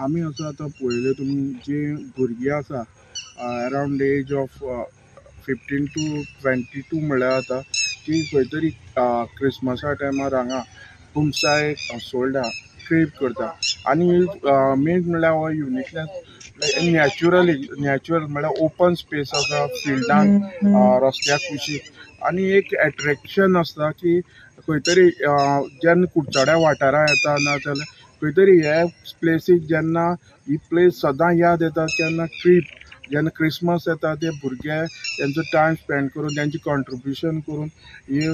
आमी असो आतां पळयलें तुमी जी भुरगीं आसा around the age of 15 to 22 म्हणल्यार जाता ती खंय तरी क्रिसमसा टायमार हांगा कुमसाय असोल्डा क्रीब करता. आनी मेन म्हणल्यार हो युनिकनेस नॅचरल म्हणल्यार ओपन स्पेस आसा फिल्डान रस्त्या कुशीक आनी एक एट्रेक्शन आसता की खंय तरी जेन्ना कुडचड्या वाठारां येता ना जाल्यार खंय तरी हे प्लेसीक जेन्ना ही प्लेस सदां याद येता तेन्ना क्रीब जेन्ना क्रिसमस येता ते भुरगे तेंचो टायम स्पेंड करून तेंचे कॉन्ट्रिब्युशन करून हे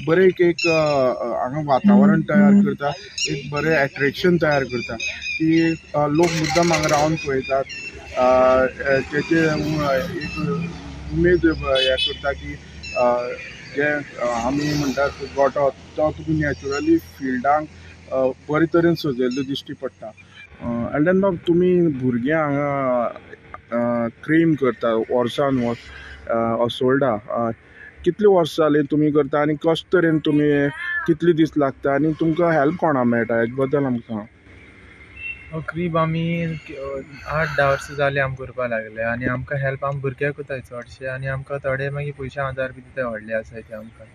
बरें एक हांगा वातावरण तयार करता, एक बरें एट्रेक्शन तयार करता की लोक मुद्दम हांगा रावन पळयतात, तेचे एक उमेद हें करता की जे आमी म्हणटात गोठो तो तुका नॅचरली फिल्डांक बरे तरेन सजयल्लो दिश्टी पडटा. एल्डन बाब, तुमी भुरगे हांगा क्रीम करता वर्सान वर्स असोल्डा, कितले वर्सां जालीं तुमी करता आनी कशे तरेन तुमी कितले दीस लागता आनी तुमकां हेल्प कोणा मेळटा हेजे बद्दल आमकां सांग. हो क्रीब आमी 8-10 वर्सां जालीं आमी करपाक लागले आनी आमकां हेल्प आमी भुरग्याक करताय चडशे आनी आमकां थोडे मागीर पयशे आदार बी दिताय व्हडले आसाय ते आमकां.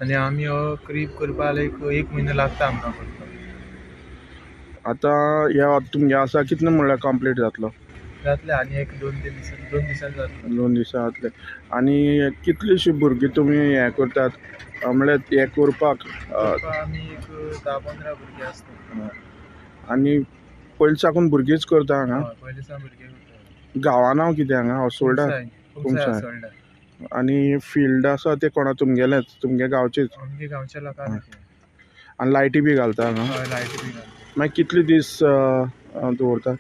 आनी आमी हो क्रीब करपाक एक म्हयनो लागता आमकां करपाक. आतां ह्या तुमगे आसा कितले म्हणल्यार कंप्लीट जातलो? जातले आनी एक 2-3 दिसान, 2 दिसान जातले. 2 दिसान जातले. आनी कितलीशीं भुरगीं तुमी हें करतात म्हणल्यार हें करपाक? आमी एक 10-15 भुरगीं आसता. आनी पयलीं साकून भुरगींच करता हांगा? पयलीं सावन भुरगीं करता. गांवा नांव कितें हांगा? असोल्डा. असोल्डा. आनी फिल्ड आसा तें कोणा तुमगेलेंच, तुमगे गांवचेच? आमगे गांवच्या लोकांक. आनी लायटी बी घालता हांगा? हय, लायटी बी घालता. मागीर कितले दीस दवरता?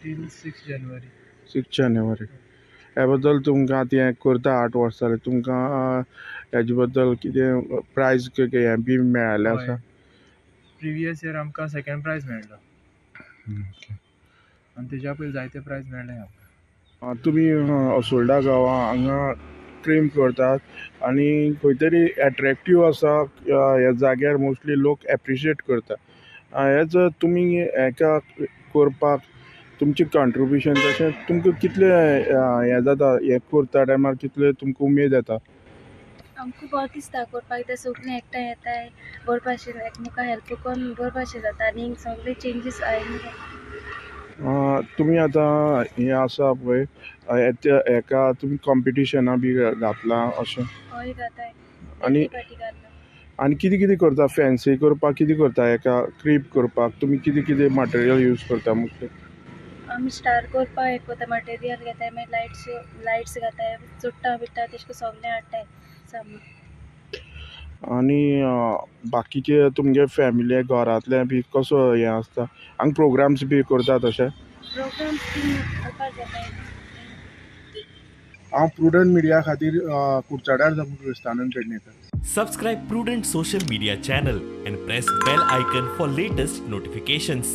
Till 6 January. 6 जानेवारी. ह्या बद्दल तुमकां आतां हें करता 8 वर्सां जालीं, तुमकां हेजे बद्दल कितें प्रायज हें बी मेळ्ळें आसा? प्रिवियस इयर आमकां सेकेंड प्रायज मेळ्ळो आनी तेज्या पयलीं जायते प्रायज मेळ्ळे आमकां. तुमी असोल्डा गांवां हांगा क्रीम करतात आनी खंय तरी एट्रेक्टीव आसा ह्या जाग्यार मोस्टली लोक एप्रिशिएट करता. हेच तुमी हेका करपाक तुमचें कॉन्ट्रिब्युशन तशें तुमकां कितलें हें जाता, हें करता टायमार कितलें तुमकां उमेद येता? आमकां बरें दिसता करपाक, ते सगळीं एकठांय येताय बरे भाशेन एकमेकां हेल्प करून बरे भाशेन जाता आनी सगळे चेंजीस आयले. तुमी आतां हें आसा पळय हेका तुमी कॉम्पिटिशनां बी घातलां अशें? हय, घाताय. आनी आनी कितें कितें करता? फॅन्सी करपाक कितें करता? हेका क्रीब करपाक तुमी कितें कितें मटेरियल यूज करता? मुख्य आमी स्टार करपाक एक वता मटेरियल घेताय, मागीर लायट्स घाताय, चुट्टां बिट्टां तेश कोन्न सगळें हाडटाय सामान. आनी बाकीचे तुमगे फॅमिली घरांतले बी कसो हें आसता हांगा प्रोग्राम्स बी करता तशें? प्रोग्राम्स बी करपाक जाताय. हांव प्रुडंट मिडिया खातीर कुडचड्यार साकून Kristanand Pednekar. Subscribe Prudent social media channel and press bell icon for latest notifications.